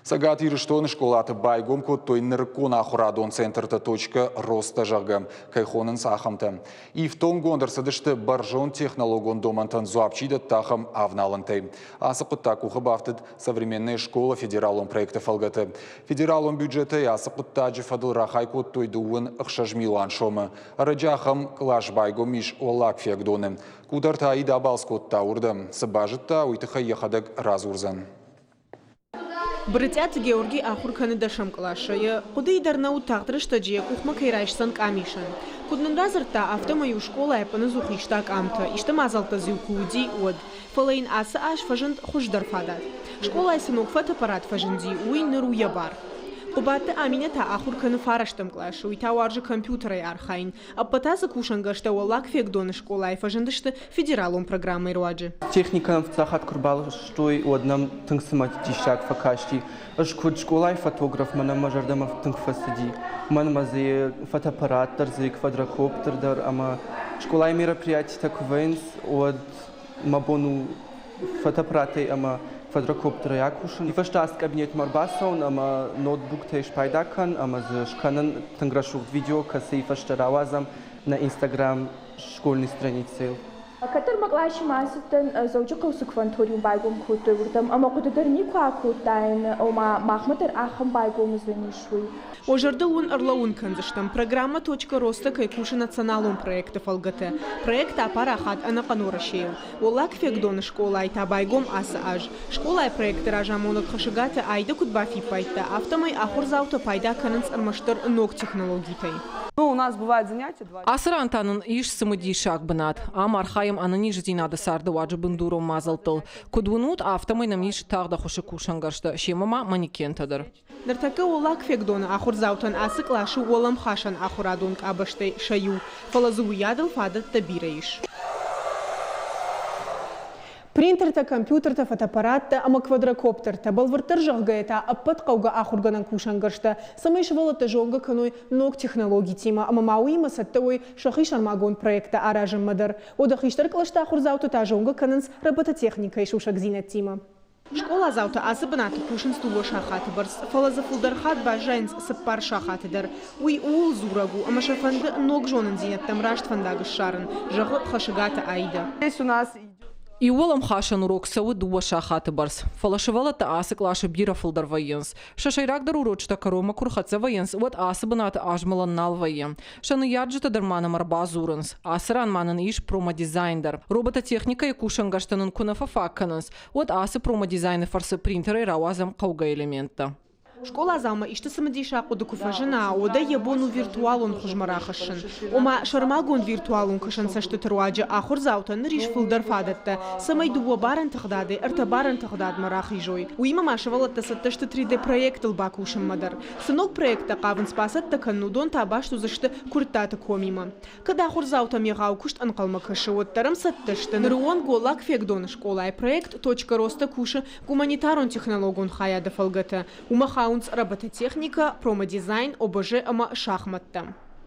Цӕгат Ирыстоны скъолаты байгом кодтой нырыккон ахуырадон центртӕ «Точка роста», зӕгъгӕ, кӕй хонынц, ахӕмтӕ. Ифтонггонд ӕрцыдысты бӕрзонд технологон домӕнтӕн дзуапп чи дӕтты, ахӕм авналӕнтӕй. Ацы хъуыддаг къухы бафтыд «Современная школа» федералон проекты фӕлгӕты. Федералон бюджетӕй ацы хъуыддаджы фӕдыл рахай кодтой 16 милуан сомы. Ӕрӕджы ахӕм кълас байгом ис Уӕллаг Фиагдоны. Къутӕртӕ Аид абалц кодта уырдӕм. Цы базыдта, уый тыххӕй йӕхӕдӕг радзурдзӕн. Брытъиаты Георгий ахуыр кӕны дӕсӕм къласы. Йӕ хъуыдыйы дӕр нӕ уыд тагъд рӕстӕджы йӕ къухмӕ кӕй райсдзӕн къамисӕн. Куыд нын радзырдта, афтӕмӕй-иу скъолайы ӕппынӕдзух иста къамтӕ, исты мадзӕлттӕ дзы-иу куы уыди, уӕд. Фӕлӕ йын ацы аз фӕзынд хуыздӕр фадат. Скъолайы цы ног фотоаппарат фӕзынди, уый ныр у йӕ бар. Хъуыбадты Аминӕ та ахуыр кӕны фарӕстӕм къласы, уый та уарзы компьютерӕй архайын. Ӕппӕт ацы кусӕнгӕрзтӕ Уӕллаг Фегдоны скъолайы фӕзындысты федералон программӕйы руаджы. Техникӕ нӕм фыццаг хатт куы ӕрбаластой, уӕд нӕм тынг цымыдисаг фӕкасти. Ӕз куыд скъолайы фотограф, мӕнӕн мӕ зӕрдӕмӕ тынг фӕцыди. Мӕнмӕ дзы фотоаппарат дӕр дзы, квадрокоптер дӕр ӕмӕ скъолайы мероприятитӕ куы вӕййынц, уӕд мӕ бон у фотоаппаратӕй ӕмӕ квадрокоптерӕй акусын. Уый фӕстӕ ацы кабинетмӕ ӕрбацӕуын ӕмӕ ноутбуктӕй спайда кӕн ӕмӕ дзы скӕнын тынг рӕсугъд видео, кӕцыйы фӕстӕ рауадзӕм нӕ Инстаграм школьный страницӕйыл. Кӕддӕр мӕ къласы ма ацыдтӕн, Дзӕуджыхъӕуы цы кванториум байгом кодтой, уырдӕм ӕмӕ хъуыды дӕр никуы акодтаин, ома махмӕ дӕр ахӕм байгом уыдзӕнис, уый. Уӕ зӕрдыл уын ӕрлӕууын кӕндзыстӕм, программӕ «Точка роста» кӕй кусы националон проекты фӕлгӕты. Проект апарахат ӕнӕхъӕн Уӕрӕсейыл. Уӕллаг Фегдоны скъолайы та байгом ацы аз. Скъолайы проекты разамонӕг Хӕсыгаты Айда куыд бафиппайдта, афтӕмӕй ахуырдзаутӕ пайда кӕнынц ӕрмӕстдӕр ног технологитӕй. Ацы ран та нын ис цымыдисаг бынат. Ам архайӕм ӕнӕниздзинады цардыуаджы бындурон мадзӕлттыл. Куыд уынут, афтӕмӕй нӕм ис тагъд ӕххуысы кусӕнгӕрзтӕ, семӕ ма манекентӕ дӕр. Ныртӕккӕ Уӕллаг Фегдоны ахуырдзаутӕн ацы кълас у уӕлӕмхасӕн ахуырадон къабӕзтӕй сӕ иу, фӕлӕ дзы уыйадыл фадӕттӕ бирӕ ис. Принтертӕ, компьютертӕ, фотоаппараттӕ ӕмӕ квадрокоптертӕ, бӕлвырддӕр зӕгъгӕйӕ та ӕппӕт хъӕугӕ ахуыргӕнӕн кусӕнгӕрзтӕ, цӕмӕй сывӕллӕттӕ зонгӕ кӕной ног технологитимӕ ӕмӕ ма уыимӕ цӕттӕ уой сӕхи сӕрмагонд проекттӕ аразынмӕ дӕр. Уӕдӕ хистӕр кълӕсты ахуырдзаутӕ та зонгӕ кӕнынц робототехникӕйы сусӕгдзинӕдтимӕ. Скъоладзаутӕ ацы бынаты кусынц дыууӕ сахаты бӕрц, фӕлӕ дзы фылдӕр хатт баззайынц цыппар сахаты дӕр. Уый ууыл дзурӕг у, ӕмӕ сӕ фӕнды ног зонындзинӕдтӕм раст фӕндаг ссарын, зӕгъы Хӕсыгаты Аидӕ. Иу уӕлӕмхасӕн урок цӕуы дыууӕ сахаты бӕрц, фӕлӕ сывӕллӕттӕ ацы къласы бирӕ фылдӕр вӕййынц. Сӕ сӕйрагдӕр урочытӕ кӕронмӕ куы рхӕццӕ вӕййынц, уӕд ацы бынаты азмӕлӕн нал вӕййы. Сӕ ныййарджытӕ дӕр ма нӕм ӕрбадзурынц. Ацы ран ма нын ис промодизайн дӕр. Робототехникӕйы кусӕнгӕрзтӕ нын куы нӕ фӕфаг кӕнынц, уӕд ацы промодизайны фӕрцы принтерӕй рауадзӕм хъӕугӕ элементтӕ. Скъоладзаумӕ исты цымыдисаг хъуыды куы фӕзына, уӕд ӕй йӕ бон у виртуалон хуызмӕ рахӕссын. Ома, сӕрмагонд виртуалон кӕсӕнцӕстыты руаджы ахуырдзаутӕн ныр ис фылдӕр фадӕттӕ, цӕмӕй дыууӕ барӕн тыгъдадӕй ӕртӕ барӕн тыгъдадмӕ рахизой. Уыимӕ ма сывӕллӕттӕ цӕттӕ сты 3D-проектыл бакусынмӕ дӕр. Цы ног проекттӕ хъавынц бацӕттӕ кӕнын, уыдон та баст уыдзысты Куырттаты комимӕ. Кӕд ахуырдзаутӕм егъау куыст ӕнхъӕлмӕ кӕсы, уӕддӕр ӕм цӕттӕ сты. Ныры онг Уӕллаг Фегдоны скъолайы проект «Точка роста» кусы гуманитарон-технологон хайады фӕлгӕты. Уымӕ хауынц робототехникӕ, промодизайн, ОБЖ ӕмӕ шахмӕттӕ.